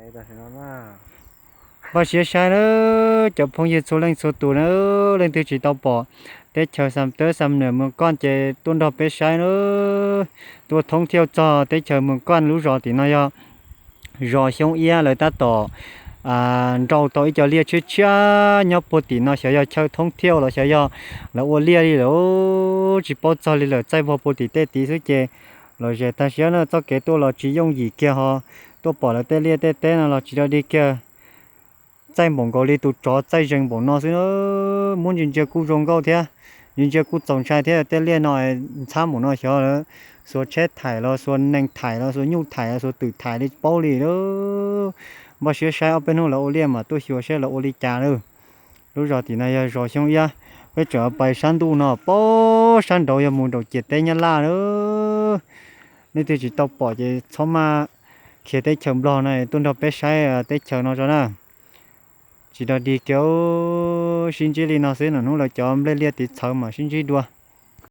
Npaj siab saib nawb cov phooj ywg txhua leej txhua tus na, leej twg tsis tau pom teb chaws Xam Tawb Xam Nuam Moos Koj ces tuaj nrog peb saib nawb. Tuaj thoob thiauj txog teb chaws Moos Koj lub zos tim no yog zos Xyoob Iab, lawv tab tom nrau tau ib co liaj tshiab tshiab nyob puag tim no, xyov yog chaw thoob thiauj los xyov yog lawv ua liaj li lawm, tsis paub txog li lawm, txaij vog puag tim tej tid xwb ces lom zem tag siab na, txoj kev tuaj los tsis yooj yim kiag ho. Tuaj pom lawv tej liaj tej teb no los tsis dog dig kiag, txaij npaum nkaus li tus tsov txaij zees npaum no xwb na. Muab ntsia ntsia kuj zoo nkauj thiab, ntsia ntsia kuj txaus ntshai thiab, tej liaj no ntxhab npaum no xyov lawv xuas tsheb thaim los xuas nees thaim los xuas nyuj thaim los xuas twm thaim li paub li lawm. Npaj siab saib ob peb hnub lawv ua liaj mas tuaj xyuas saib lawv ua li cas lawm. Lub zos tim no yog zos Xyoob Iab, peb tseem pais sab ntuj no, pab sab nraud yog mus nraum ciam teb Nyab Laj lawm. Leej twg tsis tau pom ces txhob maj khiav teb chaws Nplog no tuaj nrog peb saib teb chaws no tso na. Tsis dog dig kiag, sib ntsib li no xwb, nram hnub lawv cov nplej liaj tiv txhawv mas sib ntsib dua.